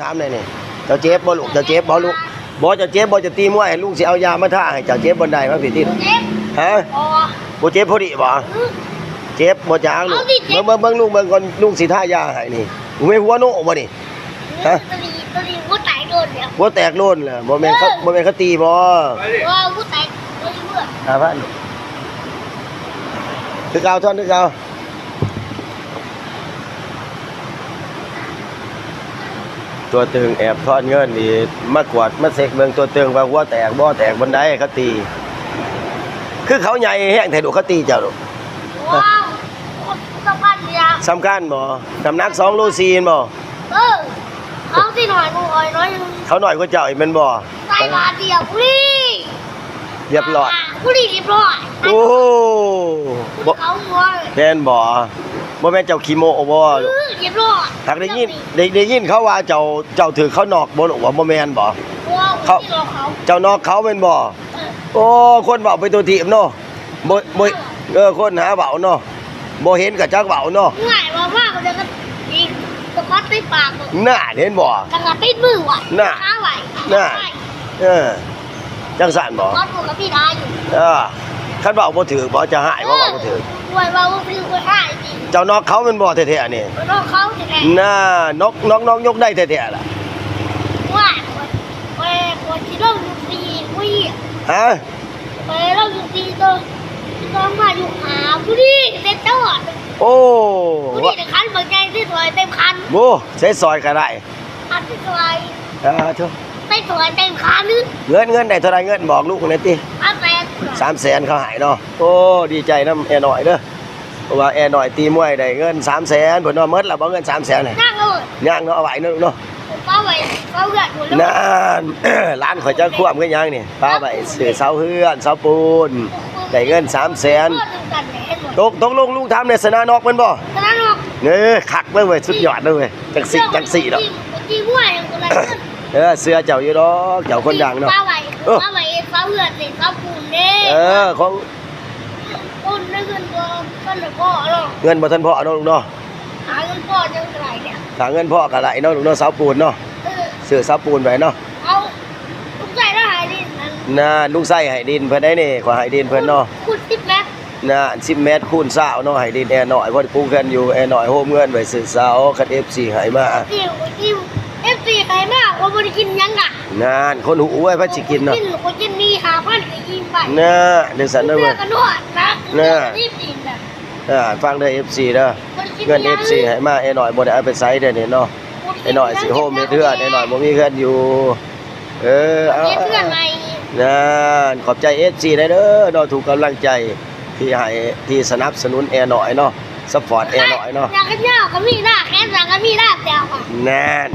ຖາມແດ່ນີ້ ເຈົ້າເຈັບບໍ່ລູກ? ເຈົ້າເຈັບບໍ່ລູກ? ບໍ່ ເຈົ້າເຈັບບໍ່? ເຈົ້າຕີມວຍ ໃຫ້ລຸງຊິເອົາຢາມາທາໃຫ້ເຈົ້າ. ເຈັບບ່ອນໃດ? ມາພີ້ຕິ. ເຈັບ. ຮະ? ບໍ່ເຈັບພໍດີບໍ່? ອືມ. ເຈັບບໍ່ຈັກລູກ? ເອົາຕິ ເຈັບ. ເບິ່ງ ເບິ່ງ ເບິ່ງລຸງເບິ່ງກ່ອນ ລຸງຊິທາຢາໃຫ້ນີ້. ໂອ້ຍ ຫົວໂນບໍ່ນີ້? ຮະ? ຕົວນີ້ ຕົວນີ້ຫົວແຕກໂດນແລ້ວ. ຫົວແຕກໂດນແລ້ວ. ບໍ່ແມ່ນເຂົາ ເອີ ບໍ່ແມ່ນເຂົາຕີບໍ່? ບໍ່ ຫົວແຕກ ບໍ່ໄດ້ເມືອ. ຫ້າພັນ ຄືເກົ່າ ທອນຄືເກົ່າ. ຕົວຕຶງແອບທອນເງິນນີ້ ມາກວດມາເຊັກເບິ່ງຕົວຕຶງວ່າຫົວແຕກບໍ່ ແຕກບ່ອນໃດ ເຂົາຕີ. ຄືເຂົາໃຫຍ່ແຮງແທ້ລູກ ເຂົາຕີເຈົ້າລູກ? ວ້າວ ສຳຄັນເດ. ສຳຄັນບໍ່? ນ້ຳໜັກສອງໂລສີ່ແມ່ນບໍ່? ເອີ ເຂົາຊິໜ້ອຍກວ່າຂ້ອຍໜ້ອຍໜຶ່ງ. ເຂົາໜ້ອຍກວ່າເຈົ້າອີກແມ່ນບໍ່? ໃສ່ບາດດຽວພຸ້ນ. ລຽບຮ້ອຍ ຜູ້ນີ້ລຽບຮ້ອຍ. ໂອ້ ບໍ່ ເຂົາຫົວ ແມ່ນບໍ່? ບໍ່ແມ່ນເຈົ້າຂີ້ໂມ້ບໍ່? ເອີ ລຽບຮ້ອຍ. ຫາກໄດ້ຍິນ ໄດ້ ໄດ້ຍິນເຂົາວ່າເຈົ້າ ເຈົ້າຖືກເຂົານອກບໍ່ລູກ ວ່າບໍ່ແມ່ນບໍ່? ບໍ່ ເຂົາ ເຂົາ ເຈົ້ານອກເຂົາແມ່ນບໍ່? ເອີ ໂອ້ ຄົນເວົ້າໄປທົ່ວທີບເນາະ. ບໍ່ ບໍ່ ເອີ ຄົນຫາເວົ້າເນາະ. ບໍ່ເຫັນກໍຈັກເວົ້າເນາະ. ງ່າຍວ່າມາກໍຈະກະຕິກະຄອດໃສ່ປາກ. ນັ້ນ ເຫັນບໍ່? ກະກະຕິດມືວ່າ ນັ້ນ ຄາໄວ້ ນັ້ນ ເອີ ຈັ່ງຊັ້ນບໍ່? ຄອດບໍ່ກະມີຫຼາຍຢູ່. ເອີ ຄັນເວົ້າບໍ່ຖືກບໍ່ ຈະຮ້າຍບໍ່ ເອີ ເວົ້າບໍ່ຖືກ? ໂອ້ຍ ເວົ້າບໍ່ຖືກ ໂອ້ຍ ຮ້າຍຈິງ. ເຈົ້ານອກເຂົາແມ່ນບໍ່ແທ້ໆນີ້? ນອກເຂົາແທ້ໆ. ນັ້ນ ນອກ ນອກ ນອກ ຍົກໄດ້ແທ້ໆລະ. ວ່າ ຂ້ອຍ ຂ້ອຍ ຂ້ອຍຊິລົງຢູ່ສີ່ ຫະ? ໄປລອງຢູ່ສີ່ໂຕ ຕ້ອງມາຢູ່ຫາຜູ້ນີ້ເຕັມຈອດ. ໂອ້ ຜູ້ນີ້ນະຄັນບັກໃຫຍ່ ຊິສວຍເຕັມຄັນ. ໂອ້ ໃຊ້ສວຍກໍໄດ້ ອັນຊິສວຍ ເອີ ໂທ້ ໃຊ້ສວຍເຕັມຄັນ. ເງິນ ເງິນໄດ້ເທົ່າໃດ? ເງິນບອກລູກແດ່ຕິ. ສາມແສນ ສາມແສນເຂົາໃຫ້ເນາະ. ໂອ້ ດີໃຈນຳແອນ້ອຍເດີ ເພາະວ່າແອນ້ອຍຕີມວຍໄດ້ເງິນສາມແສນ ເພິ່ນວ່າໝົດແລ້ວບໍ່ ເງິນສາມແສນນະ? ຍັງເລີຍ ຍັງເນາະ ເອົາໄວ້ເນາະລູກເນາະ. ປະໄວ້ເສົາເຮືອນພຸ້ນ. ນັ້ນ ຫຼານຂ້ອຍຈັກຄວາມຄືຫຍັງນີ້ ປະໄວ້ຊື້ເສົາເຮືອນເສົາປູນ ໄດ້ເງິນສາມແສນ. ຕົກ ຕົກລົງລຸງຖາມແດ່ ຊະນະນອກແມ່ນບໍ່? ຊະນະນອກ. ເອີ ຄັກເລີຍເວີຍ ສຸດຍອດເລີຍເວີຍ. ຈັ່ງຊີ້ ຈັ່ງຊີ້ດອກ. ເອີ ເຊື່ອເຈົ້າຢູ່ດອກ ເຈົ້າຄົນດັງເນາະ. ປະໄວ້ ເອີ ປະໄວ້ເສົາເຮືອນເສາປູນເດ້. ເອີ ຂອງ ເງິນບໍ່ທັນພໍເນາະ ເງິນບໍ່ທັນພໍເນາະ ເງິນບໍ່ທັນພໍເນາະລູກເນາະ. ຫາເງິນພໍຈັ່ງໄດ້ແລ້ວ ຫາເງິນພໍກໍໄດ້ເນາະລູກເນາະ ເສົາປູນເນາະ. ເອີ ຊື້ເສົາປູນໄປເນາະ. ເອົາ ລຸງໄຊລາວໃຫ້ດິນນັ້ນ ນັ້ນ ລຸງໄຊໃຫ້ດິນເພິ່ນໄດ໋ນີ້ ຂ້ອຍໃຫ້ດິນເພິ່ນເນາະ. ຄູນ ຄູນສິບແມັດ ນັ້ນ ສິບແມັດຄູນຊາວເນາະ ໃຫ້ດິນແອນ້ອຍ ພໍໄດ້ປູເຮືອນຢູ່. ແອນ້ອຍໂຮມເງິນໄວ້ຊື້ເສົາ ຄັນເອັຟຊີໃຫ້ມາ ເອັຟຊີໃຫ້ມາ ຂ້ອຍບໍ່ໄດ້ກິນຫຍັງກະ ນັ້ນ ຄົນຮູ້ເວີ້ຍ ໃຜຊິກິນເນາະ. ຂ້ອຍກິນ ຂ້ອຍກິນມີຫ້າພັນກໍອີ່ມໄປ. ນັ້ນ ຈັ່ງຊັ້ນເດີເວີ້ຍ ເທື່ອກໍນອນນະ ນັ້ນ ເທື່ອກໍໄດ້ກິນນະ. ອ່າ ຟັງເດີ ເອັຟຊີ ເດີ ເງິນ ເອັຟຊີ ໃຫ້ມາ ແອນ້ອຍບໍ່ໄດ້ເອົາໄປໃສເດ້ນີ້ເນາະ. ແອນ້ອຍຊິໂຮມເຮັດເຮືອນ ແອນ້ອຍບໍ່ມີເຮືອນຢູ່. ເອີ ເອົາ ເຮັດເຮືອນໃໝ່. ນັ້ນ ຂອບໃຈ ເອັຟຊີ ເດີເນາະ ທຸກກຳລັງໃຈທີ່ໃຫ້ ທີ່ສະໜັບສະໜູນແອນ້ອຍເນາະ ຊັບພອດແອນ້ອຍເນາະ. ຢາກເຮັດຍາວກໍມີນະ ແຂນສັ້ນກໍມີນະ ແຕ່ວ່າ ນັ້ນ.